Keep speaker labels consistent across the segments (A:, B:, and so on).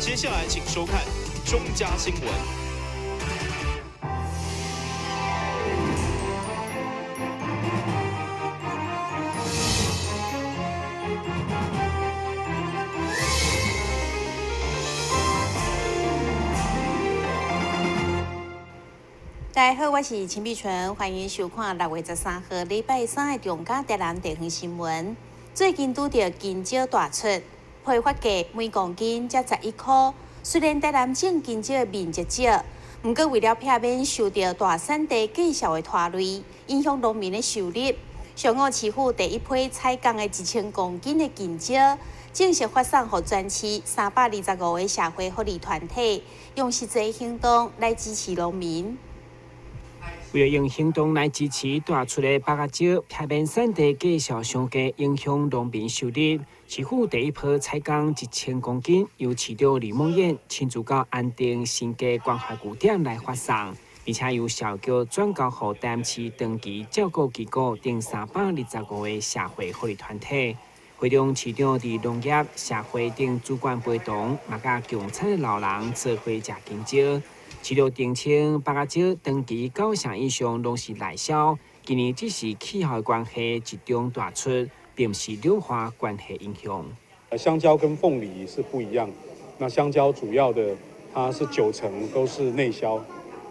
A: 接下來請收看中嘉新聞。
B: 大家好，我是陳美純，歡迎收看6月13號禮拜三的中嘉台南地方新聞。最近拄著香蕉大出，批發價每公斤才11箍。雖然台南種香蕉的面積少，毋過為了避免受著大產地價數的拖累，影響農民的收入，上午市府第一批採購的1000公斤的香蕉，正式發送予全市325個社會福利團體，用實際行動來支持農民。
C: 為了用行動來支持大出的白仔蕉，避免產地價數傷低，影響農民收入，市府第一波採購1000公斤，由市長李孟諺親自到安定生計關懷據點來發送，並且由社局轉交予台南市長期照顧機構等325個社會福利團體。會中市長佇農業、社會等主管陪同，嘛佮共餐的老人做伙食香蕉。市長澄清，白仔蕉長期9成以上攏是內銷，今年只是氣候的關係集中大出，並毋是兩岸關係影響。
D: 香蕉跟鳳梨是不一樣，那香蕉主要的它是9成都是內銷，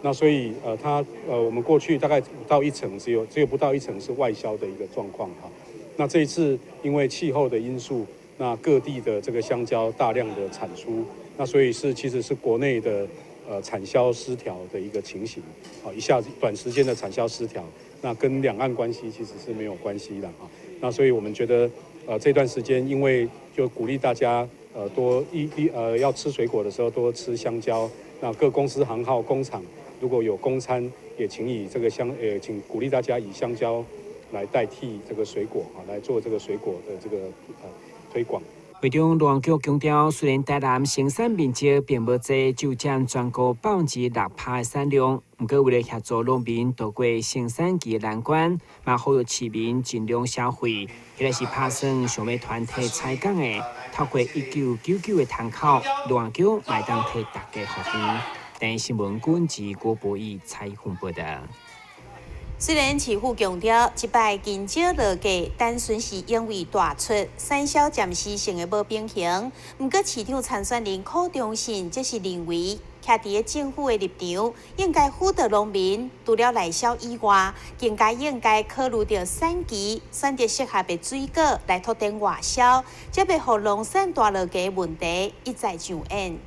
D: 那所以它我們過去大概不到1成，只有不到1成是外銷的一個狀況哈。那這一次因為氣候的因素，那各地的這個香蕉大量的產出，那所以是其實是國內的產銷失調的一個情形，啊，一下子短時間的產銷失調，那跟兩岸關係其實是沒有關係的啊。那所以我們覺得，這段時間因為就鼓勵大家，多一一要吃水果的時候多吃香蕉。那各公司行號工廠如果有供餐，也請以這個香，請鼓勵大家以香蕉來代替這個水果啊，來做這個水果的這個推廣。
C: 會中農局強調，雖然台南生產面積並無濟，就佔全國6%的產量，毋過為了協助農民渡過生產期的難關，嘛呼籲市民盡量消費。彼個是拍算想欲團體採購的，透過1999的窗口，農局嘛會當替大家服務。台視新聞軍事郭博義採訪報導。
B: 雖然市府強調，這擺香蕉落價單純是因為大出產銷暫時性的無平衡，毋過市長參選人柯中信則是認為，徛佇咧政府的立場，應該輔導農民，除了內銷以外，更加應該考慮著產期，選擇適合的水果來拓展外銷，才袂予農產大落價的問題一再上演。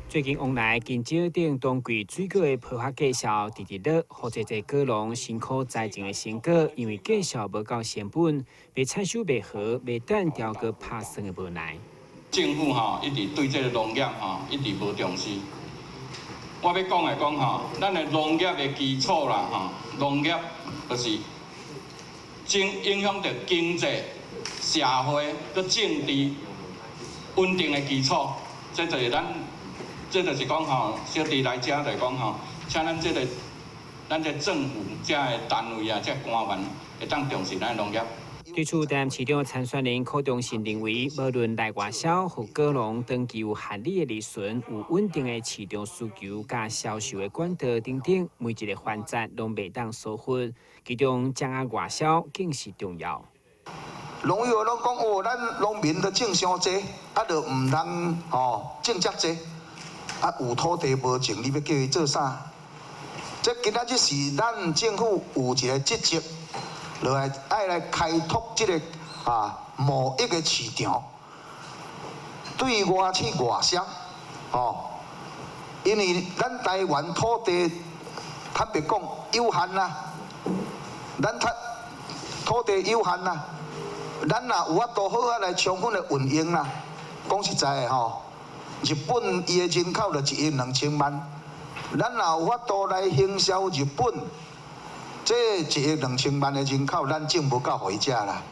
C: 最近往來香蕉等當季水果的批發價數直直落，予濟濟果農辛苦栽種的成果，因為價數無夠成本，欲採收袂好，欲等調閣拍算的無奈。
E: 政府吼一直對這個農業吼一直無重視。我欲講來講吼，咱的農業的基礎啦吼，農業就是真影響著經濟、社會閣政治穩定的基礎，這就是咱。這就是講吼，小弟來遮就講吼，請咱這個咱這政府這个單位啊，這官員會當重視咱農業。
C: 對此，台南市長參選人柯中信認為，無論內外銷，予果農長期有合理的利潤，有穩定的市場需求，佮銷售的管道等等，每一個環節攏袂當疏忽，其中掌握外銷更是重要。
F: 農友攏講哦，咱農民都種傷濟，啊，就毋通吼種遮濟。啊，有土地無種，你欲叫伊做啥？這今仔日是咱政府有一個職責，落來愛來開拓這個貿易的市場，對外去外銷，吼。因為咱台灣土地坦白講有限啦，咱土地有限啦，咱若有法度好好來充分的運用啦，講實在的吼。日本伊的人口就1億2千萬，咱若有法度來行銷日本，這1億2千萬的人口，咱種無夠予伊食啦。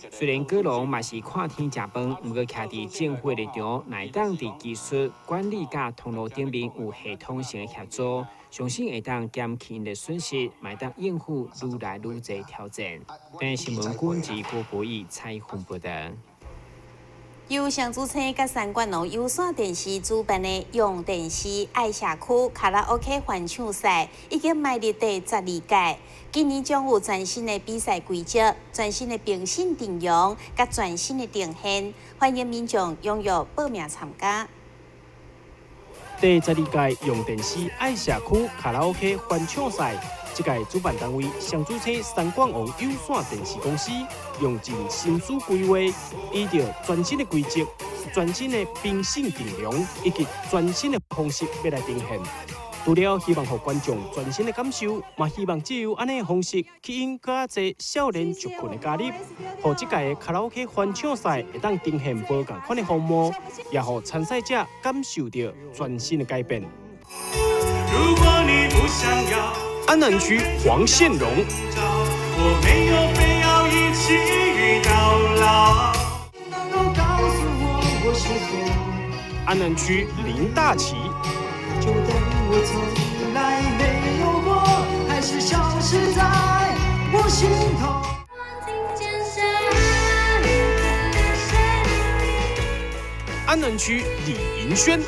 C: 雖然果農嘛是看天食飯，毋過徛佇政府的立場，若會當佇技術管理佮通路頂面有系統性的協助，相信會當減輕𪜶的損失，嘛會當應付愈來愈濟挑戰。台視新聞軍事郭博義採訪報導。
B: 由上主星佮三冠王有線電視主辦的用電視愛社區卡拉 OK 歡唱賽已經邁入第12屆，今年將有全新的比賽規則、全新的評審陣容、佮全新的呈現，歡迎民眾踴躍報名參加。
G: 第12屆用電視愛社區卡拉 OK 歡唱賽，這屆主辦單位雙主星三冠王有線電視公司用盡心思規劃，依著全新的規則、全新的評審陣容以及全新的方式欲來呈現。除了希望予觀眾全新的感受，嘛希望藉由按呢方式吸引閣較濟少年族群的加入，予這屆的卡拉 OK 歡唱賽會當呈現無仝款的風貌，也予參賽者感受著全新的改變。
H: 如果你不想要，
G: 安南區黃憲榮。
H: 我沒有非要一起到老。
G: 安南區林大奇。
I: 就當我從來沒有過，還是消失在我心頭。
G: 安南區李銀軒。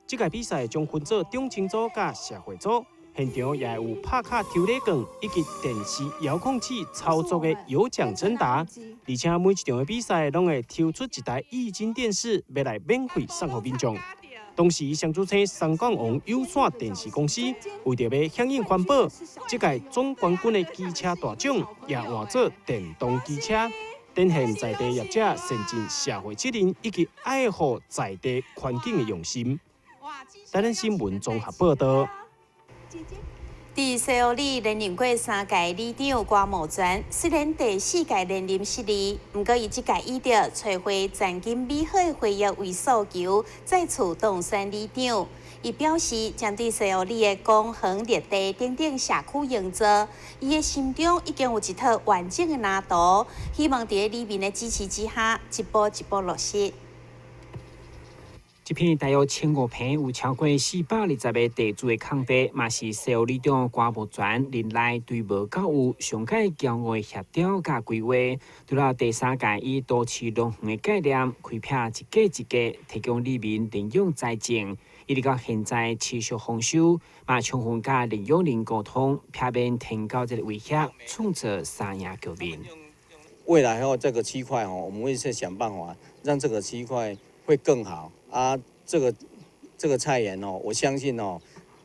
G: 這屆比賽將分做中青組佮社會組，現場也會有拍卡抽禮券以及電視遙控器操作的有獎徵答，而且每一場的比賽攏會抽出一台液晶電視，欲來免費送予民眾。當時雙主星三冠王有線電視公司為著欲響應環保，這屆總冠軍的機車大獎也換做電動機車，展現在地業者善盡社會責任以及愛護在地環境的用心。台南新聞綜合報導。
B: 佇西湖里連任過三屆里長郭茂全，雖然第四屆連任失利，毋過伊這屆以著摧毀曾經美好的回憶為訴求，再次當選里長。伊表示將對西湖里的公園綠地等等社區營造，伊的心中已經有一套完整的藍圖，希望佇里民的支持之下，一步一步落實。
C: 這片大約1500坪、有超過420個地主的空地，嘛是西湖里長郭茂全任內對無夠有上蓋驕傲的協調佮規劃。除了第三屆以都市農園的概念，開闢一格一格，提供里民認養栽種，一直到現在持續豐收，嘛充分佮認養人溝通，避免天狗這个威脅，創造三贏局面。
J: 未來後這個區塊哦，我們會去想辦法讓這個區塊會更好。啊，這個菜園哦，我相信哦，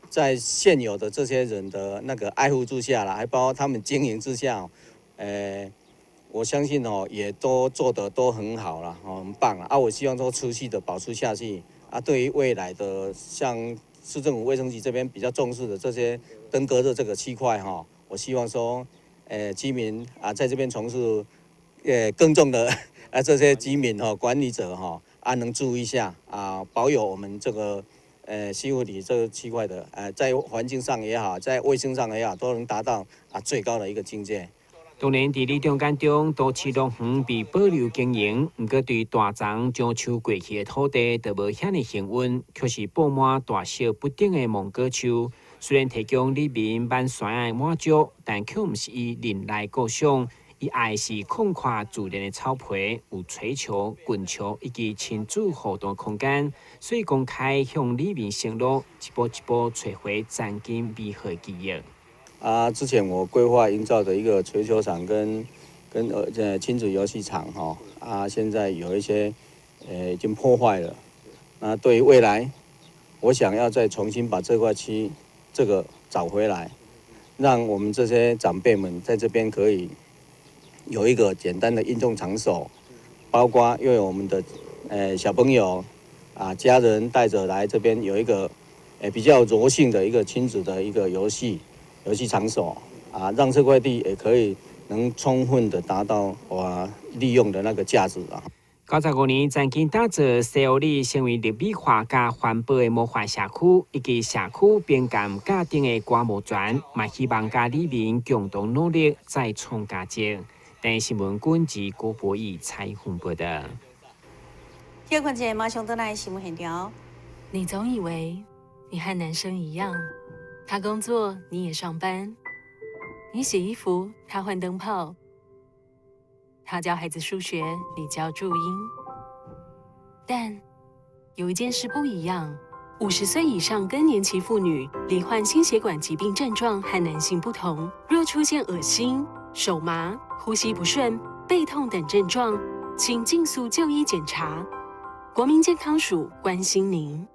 J: 在現有的這些人的那個愛護之下啦，還包括他們經營之下，我相信哦，也都做得都很好啦，哦，很棒啦。啊，我希望說持續的保持下去。啊，對於未來的像市政府衛生局這邊比較重視的這些登革熱這個區塊哈，我希望說，居民啊，在這邊從事，耕種的啊這些居民哈，管理者哈。啊，能注意一下啊，保有我們這個西湖里這個區塊的，在環境上也好，在衛生上也好，都能達到啊最高的一個境界。
C: 當然，佇里長眼中，都市農園被保留經營，毋過對大欉將收過去的土地，就無遐爾幸運，卻是布滿大小不等的芒果樹。雖然提供里民挽山的滿足，但卻毋是伊任內構想。伊愛是空曠自然的草皮，有槌球、棍球以及親子互動空間，所以公開向里民承諾，一步一步揣回曾經美好的記憶。
J: 啊，之前我規劃營造的一個槌球場跟親子遊戲場，哈啊，現在有一些已經破壞了。那對於未來，我想要再重新把這塊區這個找回來，讓我們這些長輩們在這邊可以有一個簡單的運動場所，包括又有我們的小朋友啊，家人帶著來這邊有一個比較柔性的一個親子的一個遊戲場所啊，讓這塊地也可以能充分的達到我利用的那個價值啊。
C: 95年曾經打造西湖里成為綠美化佮環保的模範社區，以及社區邊界甲頂的郭茂全，嘛希望佮里民共同努力，再創佳績。台視新聞軍及郭博義採訪報道。
B: 休睏一下，馬上轉來新聞現場。
K: 你總以為你和男生一樣，他工作，你也上班；你洗衣服，他換燈泡；他教孩子數學，你教注音。但有一件事不一樣：50歲以上更年期婦女罹患心血管疾病症狀和男性不同，若出現噁心、手麻、呼吸不順、背痛等症狀，請盡速就醫檢查。國民健康署關心您。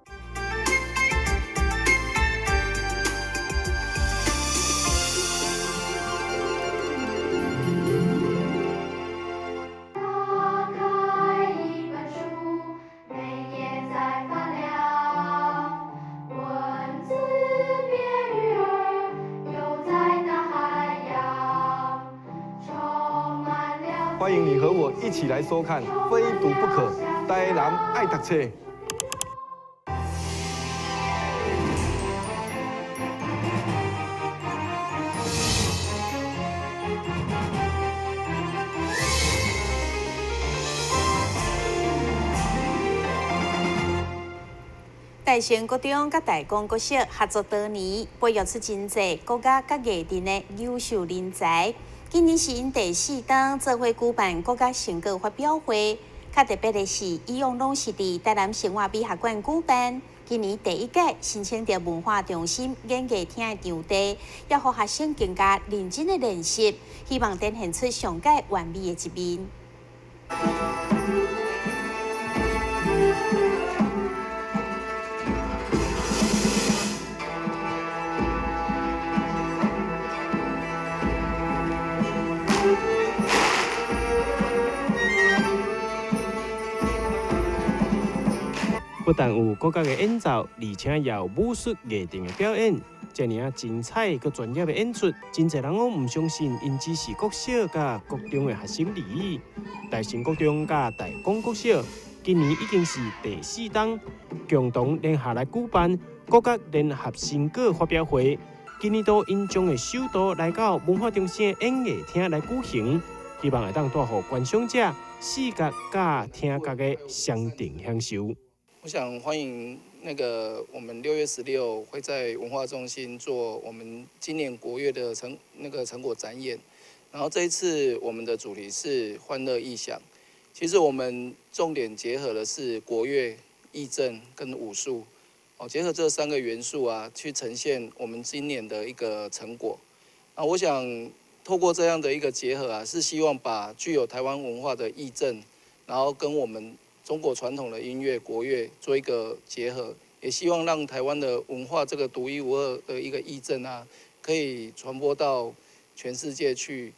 L: 歡迎你和我一起來收看《非讀不可》，台南愛讀冊。
B: 大成國中佮大光國小合作多年，培育出真濟國家佮藝陣的優秀人才。今年是𪜶第四冬做伙舉辦國家成果發表會，較特別的是，以往攏是佇台南生活美學館舉辦，今年第一屆申請著文化中心演藝廳的場地，要予學生更加認真的練習，希望展現出上蓋完美的一面。
G: 不但有國家的演奏，而且也有武術藝陣的表演，遮爾仔精彩閣專業的演出，真濟人攏毋相信，𪜶只是國小佮國中的學生而已。大成國中佮大光國小今年已經是第四冬，共同聯合來舉辦國家聯合成果發表會。今年度𪜶將會首度來到文化中心的演藝廳來舉行，希望會當帶予觀賞者視覺佮聽覺的雙重享受。
M: 我想歡迎那個我們6月16會在文化中心做我們今年國樂的成果展演，然後這一次我們的主題是歡樂藝享，其實我們重點結合的是國樂、藝陣跟武術，哦，結合這三個元素啊，去呈現我們今年的一個成果。那我想透過這樣的一個結合啊，是希望把具有台灣文化的藝陣，然後跟我們中國傳統的音樂國樂做一個結合，也希望讓台灣的文化這個獨一無二的一個藝陣啊，可以傳播到全世界去。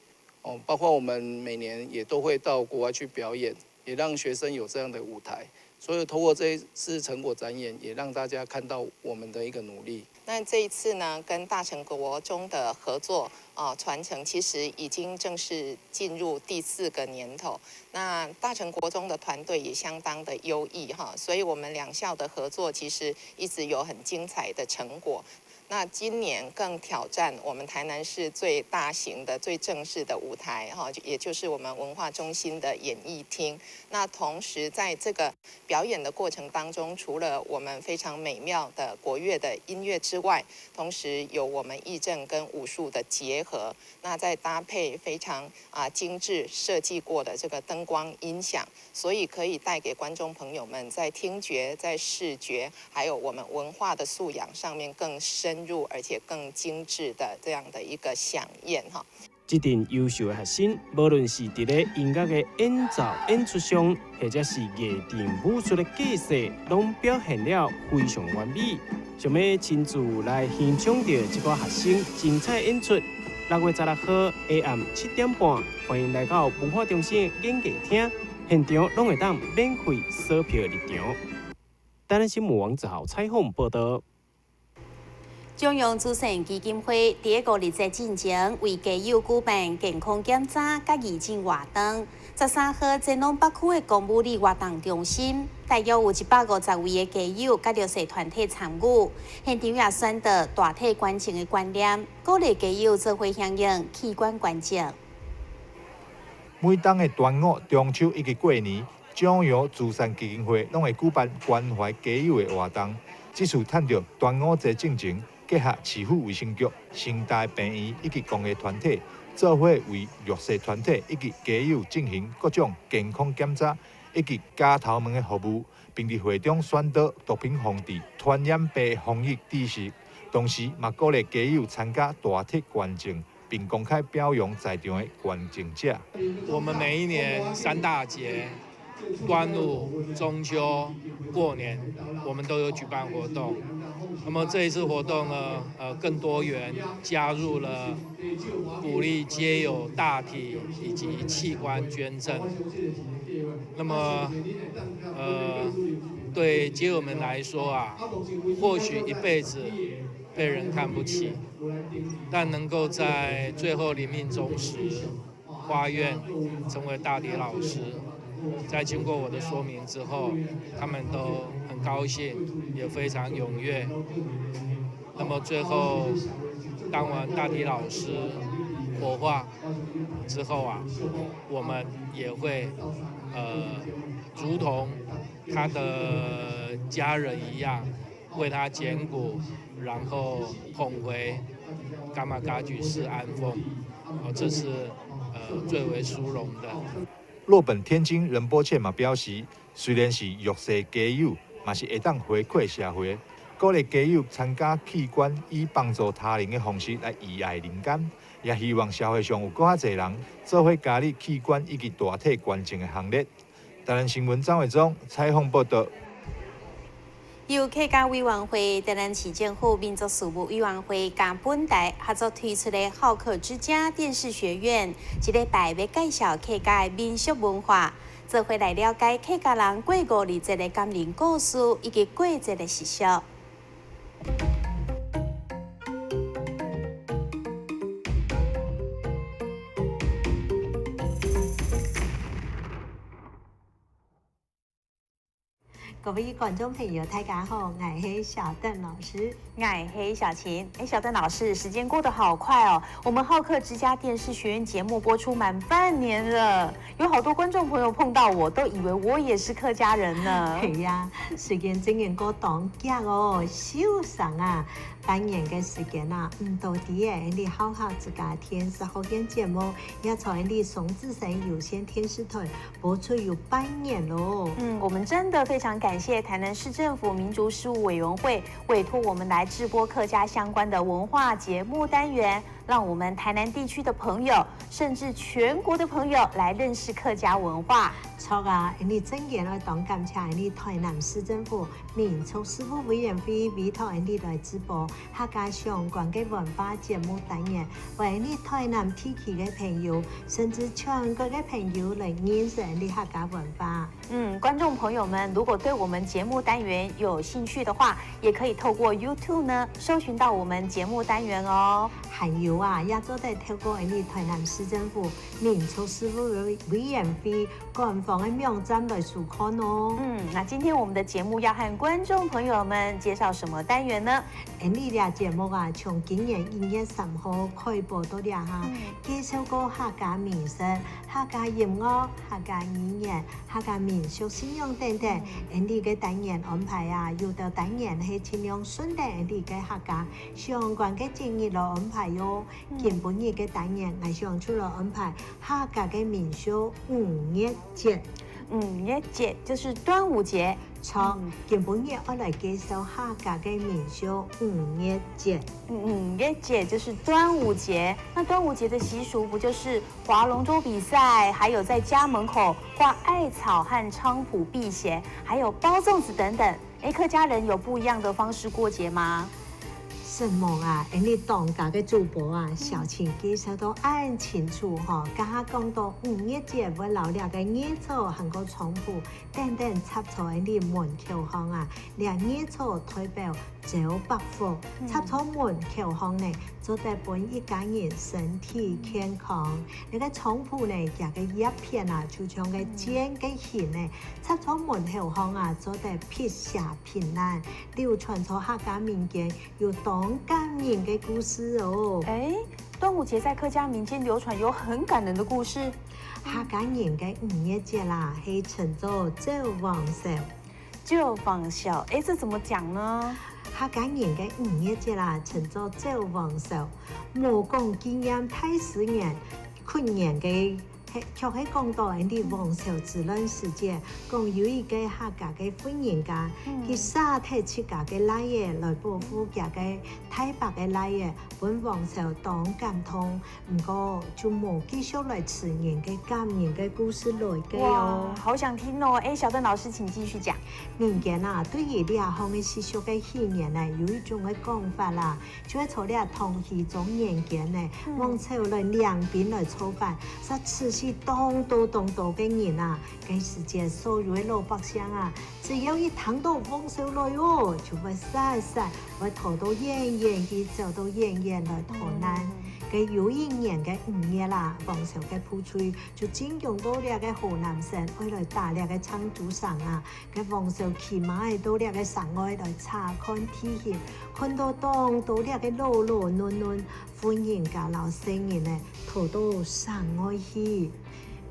M: 哦，包括我們每年也都會到國外去表演，也讓學生有這樣的舞台。所以透過這一次成果展演，也讓大家看到我們的一個努力。
N: 那這一次呢，跟大成國中的合作啊，傳承其實已經正式進入第4個年頭。那大成國中的團隊也相當的優異哈，所以我們兩校的合作其實一直有很精彩的成果。那今年更挑戰我們台南市最大型的、最正式的舞台哈，也就是我們文化中心的演藝廳。那同時在這個表演的過程當中，除了我們非常美妙的國樂的音樂之外，同時有我們藝陣跟武術的結合，那再搭配非常精緻設計過的這個燈光音響，所以可以帶給觀眾朋友們在聽覺、在視覺，還有我們文化的素養上面更深入而且更精緻的這樣的一個饗宴哈。
G: 這陣優秀的學生，無論是佇咧音樂的演奏演出上，或者是藝陣武術的架勢，攏表現了非常完美。想欲親自來欣賞著這寡學生精彩演出。6月16號下暗7點半，歡迎來到文化中心演藝廳，現場攏會當免費索票入場。台南新聞王子豪採訪報道。
B: 中央慈善基金會佇五日節進前為家友舉辦健康檢查佮義診活動。13號前往北區的公武里活動中心，大約有150位的家友佮弱勢團體參與。現場也宣導大體捐贈的觀念，鼓勵家友做伙響應器官捐贈。
O: 每當的端午、中秋以及過年，中央慈善基金會攏會舉辦關懷家友的活動。這次趁著端午節進前，结合市府卫生局、成大病院以及公益团体，做伙为弱势团体以及街友进行各种健康检查以及加头毛的服务，并伫会中宣导毒品防治、传染病防疫知识，同时嘛鼓励街友参加大体捐赠，并公开表扬在场的捐赠者。
M: 我们每一年三大节，端午、中秋、过年，我们都有举办活动。那么这一次活动呢，更多元，加入了鼓励街友大体以及器官捐赠。那么，对街友们来说啊，或许一辈子被人看不起，但能够在最后临命终时，发愿成为大体老师。在经过我的说明之后，他们都很高兴，也非常踊跃。那么最后，当完大体老师火化之后啊，我们也会如同他的家人一样，为他捡骨，然后捧回噶玛噶举寺安奉。这是最为殊荣的。
O: 洛本天津仁波切嘛表示，虽然是弱势街友，嘛是会当回馈社会，鼓励街友参加器官以帮助他人的方式来遗爱人间，也希望社会上有阁较济人做伙加入器官以及大体捐赠的行列。台南新闻张伟忠采访报道。
B: 由客家委员会、台南市政府民族事务委员会佮本台合作推出的好客之家电视学院，这礼拜欲介绍客家的民俗文化，做伙来了解客家人过五二节的感人故事以及过节的习俗。
P: 各位观众朋友，大家好，𠊎係小邓老师，𠊎
B: 係小琴。哎，小邓老师，时间过得好快哦。我们好客之家电视学院节目播出满半年了，有好多观众朋友碰到我都以为我也是客家人呢。
P: 係呀，時間真係過當急哦，繡上啊，半年嘅時間啊，毋到底嘅，你好客之家電視學院節目也從你雙子星有線電視台播出有半年咯。
B: 嗯，我們真的非常感謝台南市政府民族事務委員會委託我們來製播客家相關的文化節目單元，讓我們台南地區的朋友，甚至全國的朋友來認識客家文化。
P: 錯啊，你真嘅來當感謝你台南市政府民族事務委員會委託你來直播客家相關的文化節目單元，為你台南地區的朋友，甚至全國的朋友來認識你客家文化。
B: 嗯，觀眾朋友們，如果對我們節目單元有興趣的話，也可以透過 YouTube 呢搜尋到我們節目單元哦。
P: 還有啊，也做得透過你台南市政府民族事務委員會官方的網站來收看哦。
B: 嗯，那今天我們的節目要和觀眾朋友們介紹什麼單元呢？
P: 你這節目啊，從今年1月3號開播到了哈，介紹過客家民俗、客家音樂、客家語言、客家民俗信仰等等。你个單元安排啊，有的單元係盡量順帶你个客家相關的節日來安排喲。今晡日个單元，𠊎想出來安排客家的民俗五月節。
B: 五月節就是端午節。
P: 錯，今晡日我來介紹客家的民俗五月節。
B: 五月節就是端午節。那端午節的習俗不就是划龍舟比賽，還有在家門口掛艾草和菖蒲辟邪，還有包粽子等等。哎，客家人有不一樣的方式過節嗎？
P: 什麼啊？你當家的主播啊，小琴介紹都按清楚吼，加講到五月節會留兩個艾草還個菖蒲等等插在你門口方啊，兩艾草代表招百福，插在門口方呢，做得本一家人身體健康。那個菖蒲呢，這個葉片啊，就像個箭个形呢，插在門口方啊，做得辟邪平安。流傳在客家民間有當感人的故事哦。
B: 哎，端午節在客家民間流傳有很感人的故事。
P: 客家人的五月節啦，係稱做灶王燒。
B: 灶王燒，哎，這怎麼講呢？
P: 客家人个五月节啦，稱做走王壽，無講紀念太師爺屈原个。卻係講到𪜶佇王朝之亂時節，講有一个客家个婦人家，佢殺退自家个奶兒來保護家个大伯个奶兒，分王朝當感動，毋過就無繼續來傳人个感人个故事來个哦。
B: 好想聽哦！哎，小鄧老師，請繼續講。
P: 民間啊，對於這項个習俗个起源呢，有一種个講法啦，就係從這唐玄宗年間呢，王朝來領兵來造反，煞持續當多當多个人啊，這時節所有的老百姓啊，只要一聽到王朝來哦，就會散散，會逃到遠遠去，走到遠遠來逃難。這有一年个五月啦，王朝个部隊就進攻到這个河南省，愛來打這个長株山啊。个王朝騎馬到這个山外來查看地形，看到當多這个老老嫩嫩，婦人家老細人呢，逃到山外去。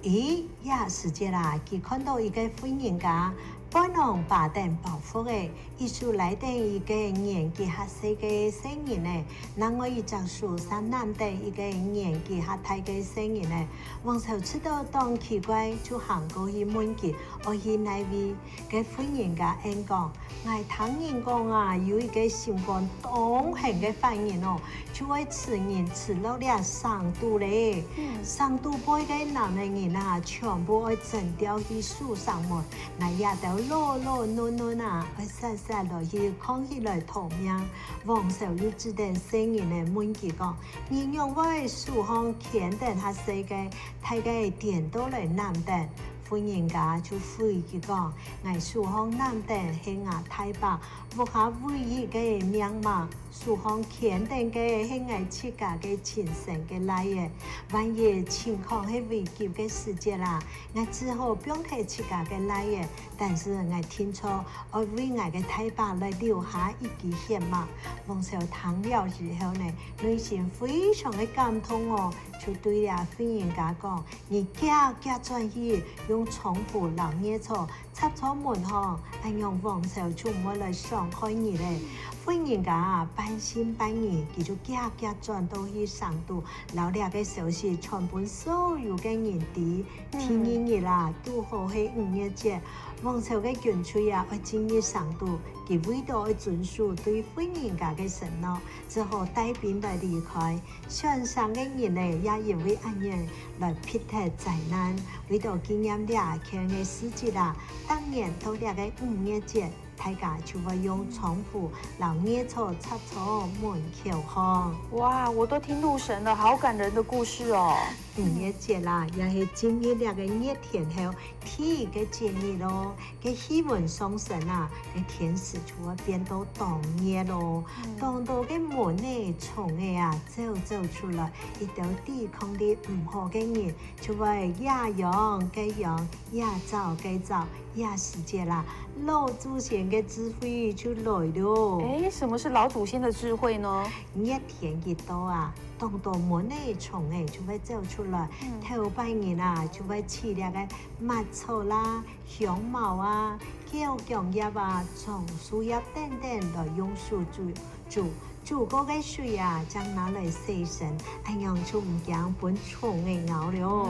P: 咦，這時節啦，佢看到一個婦人家。背囊把頂包袱的，一手內底一个年紀較細个細人呢，另外一隻手上攬著一个年紀較大个細人呢。王朝知道當奇怪，就行過去問佢，愛去哪位？个婦人家應講，𠊎聽人講啊，有一个心肝當狠个犯人哦，就愛吃人吃到了上肚咧，上肚背个男的人啊，全部愛整掉去樹上門，那也都老老嫩嫩啊，愛殺殺落去扛起來逃命。王朝又指定細人來問佢講，你用我手項牽等較細个，大家顛倒來攬等。婦人家就回佢講，𠊎手項攬等係𠊎大伯，屋下唯一个命嘛，手項牽等个係𠊎自家个親生个奶兒。萬一情況係危急个時節啦，𠊎只好放低自家个奶兒。但是𠊎聽錯，愛為𠊎个大伯來留下一支血脈。王朝聽了之後呢，內心非常的感動哦，就對了婦人家講：你行行轉去，用菖蒲老葉草插錯門吼，按樣王朝就毋會來傷害你咧。婦人家半信半疑，佢就行行轉到去上都，留這个消息傳予所有个人知。第二日啦，拄好係五月節，王朝个軍隊啊，愛進入上都，佢為著愛遵守對婦人家个承諾，只好帶兵來離開。船上个人呢，也因為按樣來避脫災難，為著紀念這件个事跡啦，當年到這个五月節，大家就會用菖蒲、老葉草插錯門口吼。
B: 哇，我都聽入神了，好感人的故事哦。
P: 五月節啦，也係進入這个熱天後第一个節日咯。个氣溫上升啊，个天時就會變到當熱咯。當多个蚊仔蟲仔啊，走走出來，一條抵抗力毋好个人，就會也癢个癢，也走个走，這時節啦，老祖先的智慧就來了。
B: 哎，什麼是老祖先的智慧呢？
P: 熱天一到啊，當多蚊仔蟲仔就會走出來，頭擺人啊就會飼這个麥草啦、香茅啊、枵薑葉啊、樟樹葉等等來用水煮煮。煮過个水啊，將拿來洗身，按樣就毋驚分蟲仔咬了。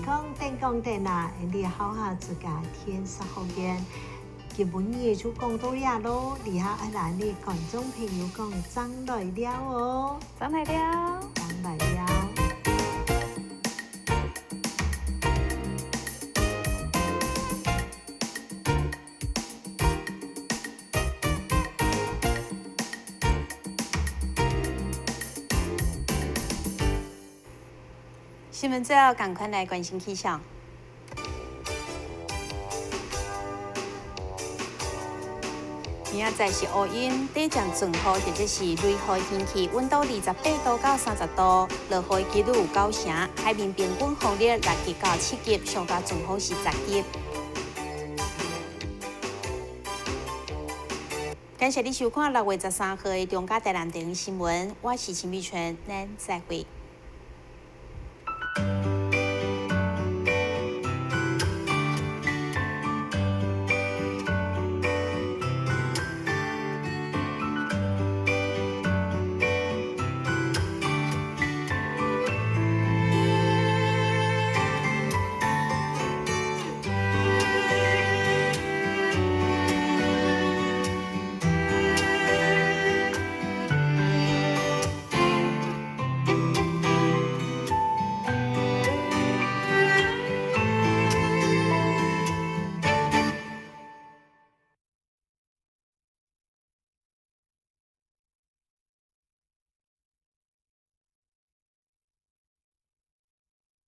P: 講等講等啊，你好好自家天色好見。基本日就講到這咯，以下愛來你觀眾朋友講張來了哦，
B: 張來了，
P: 張來了。
B: 新聞最後，趕快來關心氣象。明仔載是烏雲，短暫陣雨或者是雷雨天氣，溫度28度到30度，落雨的幾率有9成，海面平均風力6級到7級，上大陣風是10級。感謝你收看6月13號的中嘉台南電視新聞，我是陳美泉，咱再會。